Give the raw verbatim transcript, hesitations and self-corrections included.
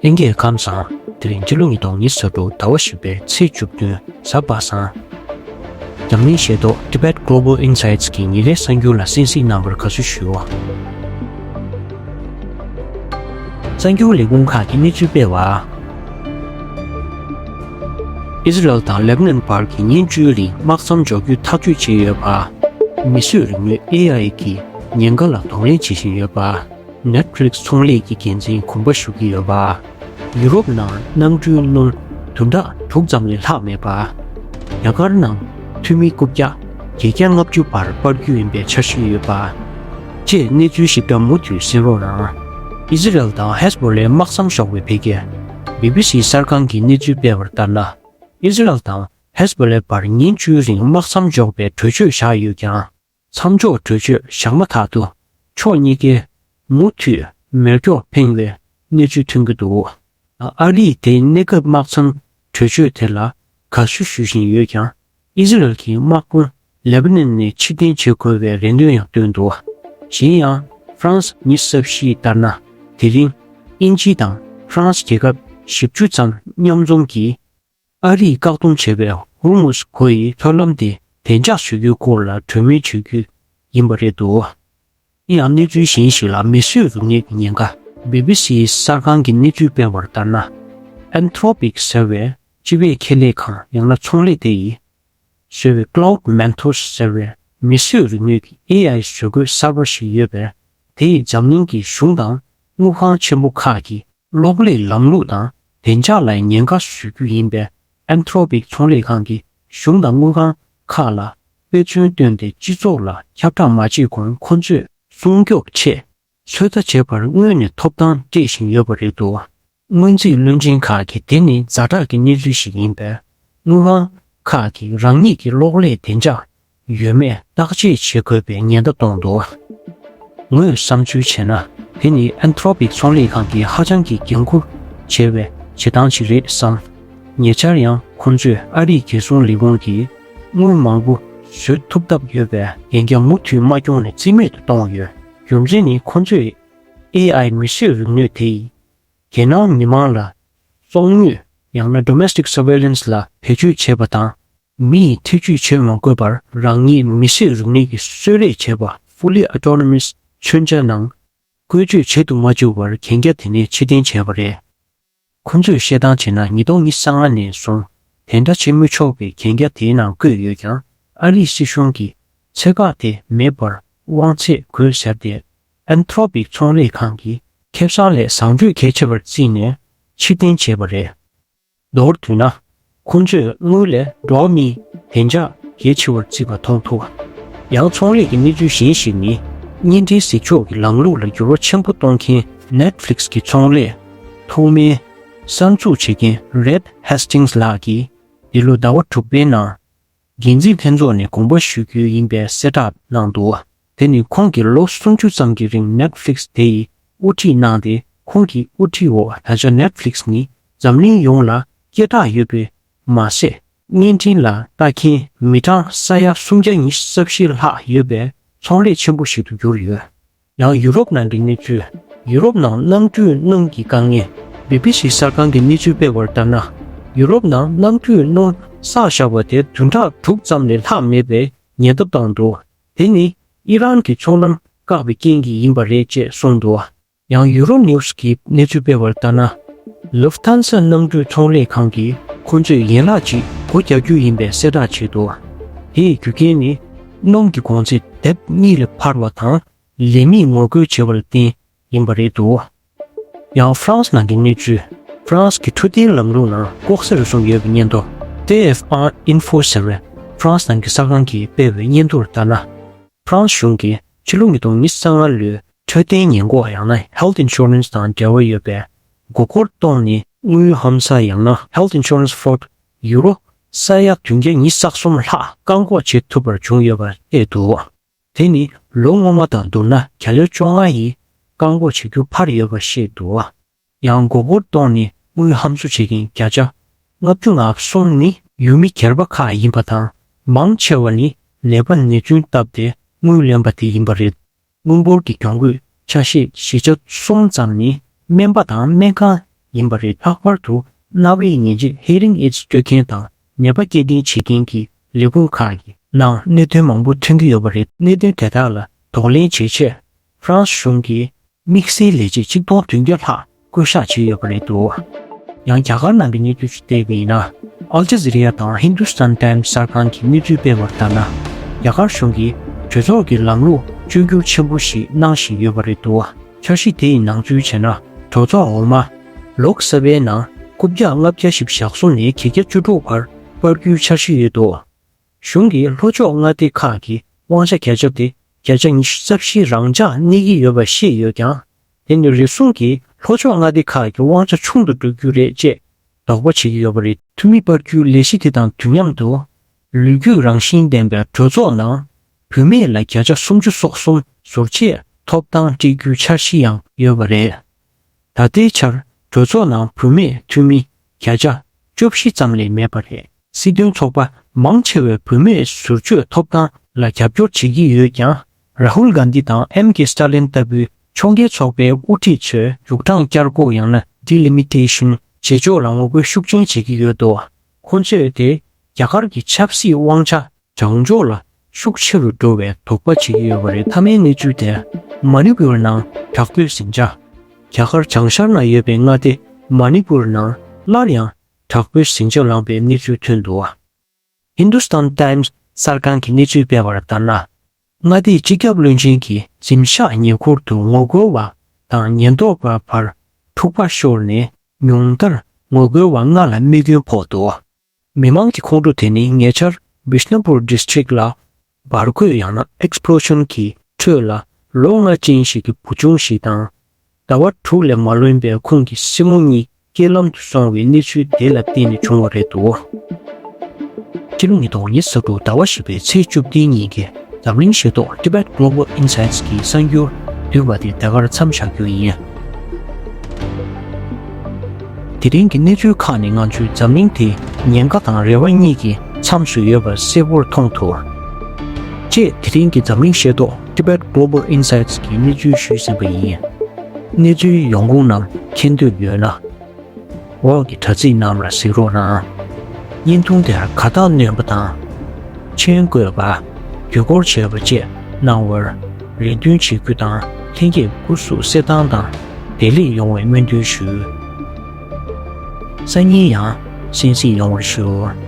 ལྷན་རྒྱས་ཁམས་བཟང་། དེ་རིང་སྤྱི་ལོ་ཉིས་སྟོང་ཉི་ཤུ་རྩ་དྲུག་ཟླ་བ་བཞི་པའི་ཚེས་བཅུ་བདུན་གཟའ་པ་སངས། འཛམ་གླིང་ཤེས་རྟོགས་Tibet Global Insights གི་ཉིན་རེའི་གསར་འགྱུར་ལ་གསན་གཟིགས་གནང་བར་དགའ་བསུ་ཞུ། གསར་འགྱུར་ལས་ཁུངས་ཁག་གིས་གནས་ཚུལ་སྤེལ་བར། ཨི་ཟི་རལ་དང་ལེ་བྷ་ནན་བར་གྱི་ཉིན་བཅུའི་རིང་དམག་མཚམས་འཇོག་རྒྱུའི་ཐག་གཅོད་བྱས་ཡོད་པ། མིས་བཟོས་རིག་ནུས་ཨེ་ཨའི་གིས་ཉེན་ཁ་ལ་གདོང་ལེན་བྱེད་བཞིན་ཡོད་པ། Netflix་ཚོང་ལས་ཀྱི་འགན་འཛིན་དགོངས་པ་ཞུ་གི་ཡོད་པ། ཡུ་རོབ་ནང་གནམ་གྲུའི་སྣུམ་བདུན་ཕྲག་དྲུག་ཙམ་ལས་ལྷག་མེད་པ། རྒྱ་གར་ནང་འཐུས་མི་རྐུབ་བཀྱག་བརྒྱད་བརྒྱ་ལྔ་བཅུ་བར་སྤར་རྒྱུ་ཡིན་པའི་འཆར་གཞི་ཡོད་པ། བཅས་གནས་ཚུལ་ཞིབ་ཕྲ་མུ་མཐུད་གསན་རོགས་གནང་། ཨི་ཟི་རལ་དང་ཧེ་ཟ་བྷོ་ལའི་དམག་མཚམས་ཞོག་པའི་འཕེལ་རྒྱས། བི་བི་སི་གསར་ཁང་གིས་གནས་ཚུལ་སྤེལ་བར་ལྟར་ན། ཨི་ཟི་རལ་དང་ཧེ་ཟ་བྷོ་ལའི་བར་ཉིན་བཅུའི་རིང་དམག་མཚམས་འཇོག་པའི་གྲོས་ཆོད་བཞག་ཡོད་ཀྱང་། མཚམས་འཇོག་གྲོས་ཆོད་བཞག་མ་ཐག་ཏུ་ཕྱོགས་གཉིས་ཀས་མུ་མཐུད་མེ་སྒྱོགས་འཕེན་པའི་གནས་ཚུལ་ཐོན་གྱི་འདུག་ཨ་རིས་དེ་གནས་སྐབས་དམག་མཚམས་གྲོས་ཆོད་དེ་ལ་དགའ་བསུ་ཞུ་བཞིན་ཡོད་ཀྱང་། ཨི་ཟི་རལ་གྱི་དམག་དཔུང་ལེ་བྷ་ནན་ནས་ཕྱིར་འཐེན་བྱེད་དགོས་པའི་རེ་འདུན་ཡང་བཏོན་འདུག་གཞན་ཡང་ཧྥ་རན་སི་ཉི་ཤུ་རྩ་བཞི་ལྟར་ན། དེ་རིང་དབྱིན་ཇི་དང་ཧྥ་རན་སི་རྒྱལ་ཁབ་བཞི་བཅུ་ཙམ་མཉམ་འཛོམས་ཀྱིས། ཨ་རིས་བཀག་སྡོམ་བྱས་པའི་ཧོར་མུས་ཁོའི་མཐོ་ལམ་དེ་བདེ་འཇགས་བཟོ་རྒྱུའི་སྐོར་ལ་གྲོས་མོལ་བྱེད་རྒྱུ་ཡིན་པ་རེད་འདུག་ཡང་གནས་ཚུལ་གཞན་ཞིག་ལ་མིས་བཟོས་རིག་ནུས་ཀྱི་ཉེན་ཁ། བི་བི་སིའི་གསར་ཁང་གིས་གནས་ཚུལ་སྤེལ་བར་ལྟར་ན། Anthropic་ཟེར་བའི་སྤྱི་པའི་ཁེ་ལས་ཁང་ཡང་ན་ཚོང་ལས་དེ་ཡིས་བཟོས་པའི་Claude Mantos་ཟེར་བའི་མིས་བཟོས་རིག་ནུས་ཀྱི་ཨེ་ཨའི་བཟོ་བཀོད་གསར་པ་ཞིག་ཡོད་པས། དེ་ཡིས་འཛམ་གླིང་གི་གཞུང་དང་དངུལ་ཁང་ཆེན་པོ་ཁག་གི་གློག་ཀླད་ལམ་ལུགས་དང་བདེ་འཇགས་ལ་ཉེན་ཁ་བཟོ་རྒྱུ་ཡིན་པས། Anthropic་ཚོང་ལས་ཁང་གིས་གཞུང་དང་དངུལ་ཁང་ཁག་ལ་དཔེ་མཚོན་བཏོན་ཏེ། སྤྱི་ཚོགས་ལ་ཁྱབ་བསྒྲགས་མ་བྱེད་གོང་ཁོ་ཚོས་སྲུང་སྐྱོབ་ཆེད་ཚོད་ལྟ་བྱེད་པར་སྔོན་ནས་ཐོབ་ཐང་སྤྲད་བཞིན་ཡོད་པ་རེད་འདུག་སྔོན་རྩིས་བློན་ཆེན་ཁག་གིས་དེ་ནི་ཛ་དྲག་གི་གནས་ཚུལ་ཞིག་ཡིན་པས། དངུལ་ཁང་ཁག་གིས་རང་ཉིད་ཀྱི་གློག་ཀླད་བདེ་འཇགས་ཡོད་མེད་བརྟག་དཔྱད་བྱེད་དགོས་པའི་ཉེན་བརྡ་བཏང་འདུག་ངོས་བསམ་ཚུལ་བྱས་ན། དེ་ནི་Anthropic་ཚོང་ལས་ཁང་གིས་ཧ་ཅང་གི་འགན་འཁུར་བྱེད་པའི་བྱེད་སྟངས་ཤིག་རེད་བསམ། ཉེ་ཆར་ཡང་ཁོང་ཚོས་ཨ་རིའི་རྒྱལ་སྲུང་ལས་ཁུངས་ཀྱིས་དངུལ་མང་པོ་བཟོ་ཐུབ་ཐབས་ཡོད་པའི་ཡན་གྱི་མུ་མཐུད་མ་བསྐྱོན་ནས་རྩིས་མེད་དུ་གཏོང་ཡོད། རྒྱུ་མཚན་ནི་ཁོང་ཚོས་ཨེ་ཨའི་མིས་བཟོས་རིག་ནུས་དེ་ཡིས། རྒྱལ་ནང་མི་མང་ལ་སོག་དངུལ་ཡང་ན་Domestic Surveillance་ལ་བེད་སྤྱོད་བྱེད་པ་དང་། མི་ཡིས་ཐེ་ཇུས་བྱེད་མ་དགོས་པར་རང་ཉིད་མིས་བཟོས་རིག་ནུས་ཀྱིས་གསོལ་རས་བྱེད་པ་Fully Autonomous་མཚོན་ཆ་ནང་བཀོལ་སྤྱོད་བྱེད་དུ་མ་བཅུག་པར་གན་རྒྱ་དེ་ནས་ཕྱིར་འཐེན་བྱས་པ་རེད། ཁོ་ཚོས་བཤད་སྟངས་བྱས་ན། ཉིས་སྟོང་ཉི་ཤུ་རྩ་ལྔ་ནས་བཟུང་དེ་འདྲ་བྱེད་མི་ཆོག་པའི་གན་རྒྱ་དེའི་ནང་བཀོད་ཡོད་ཀྱང་། ཨ་རིའི་སྲིད་གཞུང་གིས་ཚད་བཀག་དེ་མེད་པར་དབང་ཚད་དགོས་ཟེར་ཏེ། Anthropic་ཚོང་ལས་ཁང་གིས་ཁེ་བཟང་ལས་བཟང་སྤྱོད་གལ་ཆེ་བར་བརྩིས་ནས་ཕྱིར་འཐེན་བྱས་པ་རེད། མདོར་བསྡུས་ན། ཁོང་ཚོས་དངུལ་ལས་འགྲོ་བ་མིའི་བདེ་འཇགས་གལ་ཆེ་བར་བརྩིས་པ་མཐོང་ཐུབ། ཡང་ཚོང་ལས་ཀྱི་གནས་ཚུལ་གཞན་ཞིག་ནི། བརྙན་འཕྲིན་གཟིགས་ཕྱོགས་ཀྱི་ལམ་ལུགས་ལ་འགྱུར་བ་ཆེན་པོ་གཏོང་མཁན་Netflix་གི་ཚོང་ལས་ཐོག་མའི་གསར་འཛུགས་བྱེད་མཁན་Reed Hastings་ལགས་ཀྱིས། འདི་ལོ་ཟླ་བ་དྲུག་པའི་ནང་འགན་འཛིན་ལྷན་ཚོགས་ནས་དགོངས་པ་ཞུ་རྒྱུ་ཡིན་པའི་གསལ་བསྒྲགས་གནང་འདུག་དེ་ནི་ཁོང་གིས་ལོ་སུམ་ཅུ་ཙམ་གྱི་རིང་Netflix་དེ་ཡི་དབུ་ཁྲིད་གནང་སྟེ། ཁོང་གི་དབུ་ཁྲིད་འོག་ད་ཆ་Netflix་ནི་འཛམ་གླིང་ཡོངས་ལ་སྐད་གྲགས་ཡོད་པའི་མ་ཟད། བརྙན་འཕྲིན་ལ་ལྟ་མཁན་མི་གྲངས་ས་ཡ་སུམ་བརྒྱ་ཉི་ཤུ་རྩ་བཞི་ལྷག་ཡོད་པའི་ཚོང་ལས་ཆེན་པོ་ཞིག་ཏུ་གྱུར་ཡོད། ཡང་ཡུ་རོབ་ནང་གི་གནས་ཚུལ། ཡུ་རོབ་ནང་གནམ་གྲུའི་སྣུམ་གྱི་དཀའ་ངལ། བི་བི་སི་གསར་ཁང་གིས་གནས་ཚུལ་སྤེལ་བར་ལྟར་ན། ཡུ་རོབ་ནང་གནམ་གྲུའི་སྣུམ་བསགས་བཞག་པ་དེ་བདུན་ཕྲག་དྲུག་ཙམ་ལས་ལྷག་མེད་པའི་ཉེན་བརྡ་བཏང་འདུག་དེ་ནི་ཨི་རན་གྱི་ཚོང་ལམ་བཀག་པའི་རྐྱེན་གྱིས་ཡིན་པ་རེད་ཅེས་གསུངས་འདུག་ཡང་ཡུ་རོ་ནིའུ་སི་གིས་གནས་ཚུལ་སྤེལ་བར་ལྟར་ན། ལུབ་ཐན་ས་གནམ་གྲུའི་ཚོང་ལས་ཁང་གིས་ཁོ་ཚོས་ཡན་ལག་ཅིག་སྒོ་རྒྱག་རྒྱུ་ཡིན་པའི་གསལ་བསྒྲགས་བྱས་འདུག་དེའི་རྒྱུ་རྐྱེན་ནི། སྣུམ་གྱི་གོང་ཚད་ལྡེབ་གཉིས་ལས་འཕར་བ་དང་། ལས་མིས་ངོ་རྒོལ་བྱས་པ་ལ་བརྟེན་ཡིན་པ་རེད་འདུག་ཡང་ཧྥ་རན་སི་ནང་གི་གནས་ཚུལ། ཧྥ་རན་སི་གི་འཕྲོད་བསྟེན་ལམ་ལུགས་ནང་ལྐོག་ཟ་རུ་སོང་ཡོད་པའི་སྙན་ཐོ། ཏེ་ཨེཕ་ཨར་ཨིན་ཧྥོ་ཟེར་བའི་ཧྥ་རན་སི་ནང་གི་གསར་ཁང་གིས་སྤེལ་བའི་སྙན་ཐོར་ལྟར་ན། ཧྥ་རན་སི་གཞུང་གིས་ཕྱི་ལོ་ཉིས་སྟོང་ཉི་ཤུ་རྩ་ལྔ་ལོའི་འཕྲོད་བསྟེན་ཉེན་འགོག་ཡང་ན་Health Insurance་དང་འབྲེལ་བ་ཡོད་པའི་མགོ་སྐོར་གཏོང་ནས་དངུལ་ཧམ་ས་ཡང་ན་Health Insurance Fraud་ཡུ་རོ་ས་ཡ་བདུན་བརྒྱ་ཉི་ཤུ་རྩ་གསུམ་ལྷག་བཀག་འགོག་བྱེད་ཐུབ་པར་བྱུང་ཡོད་པ་བཤད་འདུག་དེ་ནི་ལོ་སྔོན་མ་དང་བསྡུར་ན་བརྒྱ་ལོ་བཅོ་ལྔ་ཡིས་བཀག་འགོག་བྱེད་རྒྱུ་འཕར་ཡོད་པ་བཤད་འདུག་ཡང་མགོ་སྐོར་གཏོང་ནས་དངུལ་ཧམ་བཟོ་བྱེད་མཁན་བརྒྱ་ཆ་ལྔ་བཅུ་ང་གསུམ་ནི་ཡུལ་མི་སྒེར་པ་ཁག་ཡིན་པ་དང་། མང་ཆེ་བ་ནི་ནད་པ་ནད་རྫུན་བཏབ་སྟེ་དངུལ་ལེན་པ་དེ་ཡིན་པ་རེད། དངུལ་འབོར་གྱི་གྱོང་གུད་ཆ་ཤས་བཞི་ཆ་གསུམ་ཙམ་ནི་སྨན་པ་དང་སྨན་ཁང་ ཡིན་པ་རེད། ལྷག་པར་དུ་རྣ་བའི་ཉན་བྱེད་hearing aids སྤྲོད་མཁན་དང་ནད་པ་སྐྱེལ་འདྲེན་བྱེད་མཁན་གྱི་ལས་ཁུངས་ཁག་གི་ནང་གནད་དོན་མང་པོ་ཐོན་གྱི་ཡོད་པ་རེད། གནད་དོན་དེ་དག་ལ་གདོང་ལེན་བྱེད་ཆེད་ཧྥ་རན་སི་གཞུང་གིས་དམིགས་བསལ་ལས་བྱེད་ཆིག་སྟོང་བདུན་བརྒྱ་ལྷག་བསྐོ་གཞག་བྱས་ཡོད་པ་རེད་འདུག་ཡང་རྒྱ་གར་ནང་གི་གནས་ཚུལ་ཞིག་བལྟས་པ་ཡིན་ན། ཨལ་ཇ་ཛི་རི་ཡ་དང་ཧིན་དུ་སྟན་ཊའིམ་སི་གསར་ཁང་གིས་གནས་ཚུལ་སྤེལ་བར་ལྟར་ན། རྒྱ་གར་གཞུང་གིས་གྲོས་ཚོགས་ཀྱི་ལམ་ལུགས་བཅོས་བསྒྱུར་ཆེན་པོ་ཞིག་གནང་བཞིན་ཡོད་པ་རེད་འདུག་འཆར་གཞི་དེ་ཡི་ནང་ཚུད་བྱས་ན། གྲོས་ཚོགས་འོག་མ་ལོག་ས་བའི་ནང་རྐུབ་བཀྱག་ལྔ་བརྒྱ་བཞི་བཅུ་ཞེ་གསུམ་ནས་བརྒྱད་བརྒྱ་བཅུ་དྲུག་བར་སྤར་རྒྱུའི་འཆར་གཞི་ཡོད་འདུག་གཞུང་གིས་ལྷོ་ཕྱོགས་མངའ་སྡེ་ཁག་གི་དབང་ཆ་བརྒྱ་ཆ་དེ་བརྒྱ་ཆ་ཉི་ཤུ་རྩ་བཞི་རང་འཇགས་གནས་ཀྱི་ཡོད་པ་བཤད་ཡོད་ཀྱང་། དེ་ནི་རེ་ཟུང་གིས་ལྷོ་ཕྱོགས་མངའ་སྡེ་ཁག་གི་དབང་ཆ་ཆུང་དུ་འགྲོ་རྒྱུ་རེད་ཅེས་དོགས་པ་བྱེད་ཀྱི་ཡོད་པ་རེད། འཐུས་མི་སྤར་རྒྱུའི་ལས་གཞི་དེ་དང་དུས་མཉམ་དུ། ལོ་རྒྱུས་རང་བཞིན་ལྡན་པའི་གྲོས་ཚོགས་ནང་བུད་མེད་ལ་བརྒྱ་ཆ་སུམ་ཅུ་སོ་གསུམ་ཟུར་བཅད་ཐོབ་ཐང་སྤྲད་རྒྱུའི་འཆར་གཞི་ཡང་ཡོད་པ་རེད། ད་ལྟའི་ཆར་གྲོས་ཚོགས་ནང་བུད་མེད་འཐུས་མི་བརྒྱ་ཆ་བཅུ་བཞི་ཙམ་ལས་མེད་པ་རེད། སྲིད་དོན་ཚོགས་པ་མང་ཆེ་བས་བུད་མེད་ཟུར་བཅད་ཐོབ་ཐང་ལ་རྒྱབ་སྐྱོར་བྱེད་ཀྱི་ཡོད་ཀྱང་། རཱ་ཧུལ་གྷན་དྷི་དང་ཨེམ་ཀེ་སི་ཊ་ལིན་ལྟ་བུའི་ཕྱོགས་འགལ་ཚོགས་པའི་དབུ་ཁྲིད་ཚོས་རྒྱུག་གྲངས་བསྐྱར་བགོ་ཡང་ན་ཌི་ལི་མི་ཊེ་ཤན་བྱེད་ཕྱོགས་ལ་ངོ་རྒོལ་ཤུགས་ཆེན་བྱེད་ཀྱི་ཡོད་འདུག་ཁོང་ཚོས་དེ་རྒྱ་གར་གྱི་ཆབ་སྲིད་དབང་ཆ་དྲང་འཇོག་ལ་ཤུགས་ཆེ་རུ་འགྲོ་བའི་དོགས་པ་བྱེད་ཀྱི་ཡོད་པ་རེད། མཐའ་མའི་གནས་ཚུལ་དེར་མ་ནི་པུར་ནང་དྲག་པོའི་ཟིང་ཆ། རྒྱ་གར་བྱང་ཤར་ན་ཡོད་པའི་མངའ་སྡེ་མ་ནི་པུར་ནང་སླར་ཡང་དྲག་པོའི་ཟིང་ཆ་ལངས་པའི་གནས་ཚུལ་ཐོན་འདུག་ཧིན་དུ་སྟན་ཊའིམ་སི་གསར་ཁང་གིས་གནས་ཚུལ་སྤེལ་བར་ལྟར་ན། མངའ་སྡེའི་སྤྱི་ཁྱབ་བློན་ཆེན་གྱི་གཟིམ་ཤག་ཉེ་འཁོར་དུ་ངོ་རྒོལ་བ་དང་ཉེན་རྟོག་པ་བར་འཁྲུག་པ་ཤོར་ནས། ཉུང་མཐར་ངོ་རྒོལ་བ་ལྔ་ལ་རྨས་སྐྱོན་ཕོག་འདུག་མི་མང་གི་ཁོང་ཁྲོ་དེ་ནི་ཉེ་ཆར་བིཤ་ནུ་པུར་ཌི་སི་ཊིག་ལ་འབར་གོས་ཡང་ན་ཨེག་སི་པི་ལོ་ཤན་གྱི་ཁྲོད་ལ་ལོ་ལྔ་ཅན་ཞིག་གི་བུ་ཆུང་ཞིག་དང་། ཟླ་བ་དྲུག་ལས་མ་ལོན་པའི་ཁོང་གི་སྲིང་མོ་གཉིས་རྐྱེན་ལམ་དུ་སོང་བའི་གནས་ཚུལ་དེ་ལ་བརྟེན་ནས་བྱུང་བ་རེད་འདུག་ཕྱི་ལོ་ཉིས་སྟོང་ཉི་ཤུ་རྩ་དྲུག་ཟླ་བ་བཞི་པའི་ཚེས་བཅུ་བདུན་ཉིན་གྱི་འཛམ་གླིང་ཤེས་རྟོགས་Tibet Global Insights གི་གསར་འགྱུར་བསྡུས་པ་དེ་ད་གར་མཚམས་བཞག་རྒྱུ་ཡིན། དེ་རིང་གི་གནས་ཚུལ་ཁག་ནི་ང་ཚོའི་འཛམ་གླིང་དེ་ཉེན་ཁ་དང་རེ་བ་གཉིས་ཀྱི་མཚམས་སུ་ཡོད་པ་གསལ་པོར་མཐོང་ཐུབ། ཅེས་དེ་རིང་གི་འཛམ་གླིང་ཤེས་རྟོགས་Tibet Global Insights གི་གནས་ཚུལ་ཞུས་ཟིན་པ་ཡིན། གནས་ཚུལ་ཡོང་ཁུངས་རྣམས་མཁྱེན་འདོད་ཡོད་ན། འོག་གི་དྲ་ཚིགས་རྣམས་ལ་གཟིགས་རོགས་གནང་། བརྙན་ཐུང་དེར་དགའ་རྟགས་སྣོན་པ་དང་། མཆན་བཀོད་པ། བརྒྱུད་སྐུར་བྱས་པ་བཅས་གནང་བར་རེ་འདུན་བྱེད་རྒྱུ་དང་། ལྷན་རྒྱས་སྐུ་གཟུགས་གསལ་ཐང་དང་བདེ་ལེགས་ཡོང་བའི་སྨོན་འདུན་ཞུ། སང་ཉིན་ཡང་གསན་གཟིགས་ཡོང་བར་ཞུ།